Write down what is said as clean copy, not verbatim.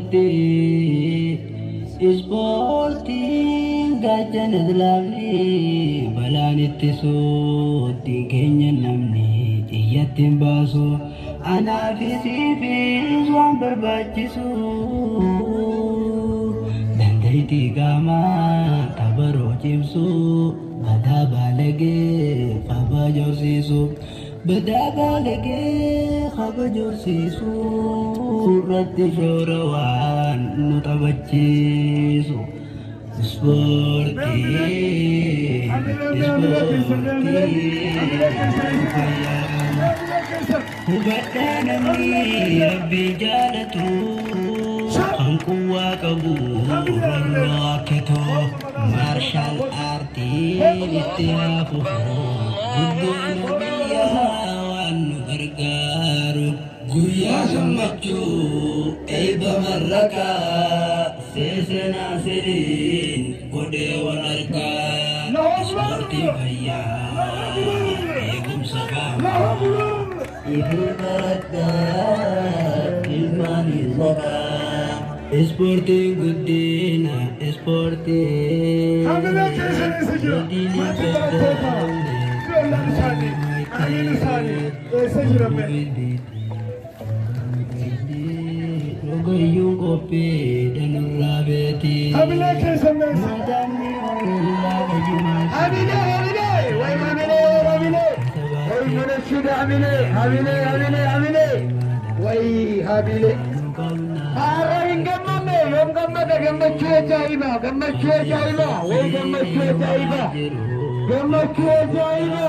Ispoortii ispoortiin gaachana islaamni balaan ittisuu keenya namni iyyatti hin baasu anaafis siifis waan barbaachisu dandeettii qaamaa tabaroo cimsu badaa baalagee kabajorsiisu badaa baalagee kabajorsiisu irratti shoora waan nu taphachiisu. Ispoortii ispoortii fayyaa hubadhaa namni rabbi jaalatu kan quwwaa qabu rarraaketoo martial artiin itti hafuuf guddina biyyaa waan nu gargaaru guyyaa gammachuu eebba marraqaa seesenaa siriin godhee wal argaa ispoortiin fayyaa eegumsa qaamaa ifi baradhaa ilmaan zakaa ispoortiin guddina ispoortiin Hamilee keessan eessa jira? Maatiin barattootaa, ijoolleen isaanii, hamiin isaanii eessa jiran mee? Rogayyuun qophii danurraa beeti. Hamilee keessan eessa? Hamilee, hamilee, way hamilee, hamilee, way munashida hamilee, hamilee, hamilee, hamilee, way hamilee. Har'a hin gammanne, yoom gammada? Gammachuu ajaa'ibaa, gammachuu ajaa'ibaa, way gammachuu ajaa'ibaa, gammachuu ajaa'ibaa.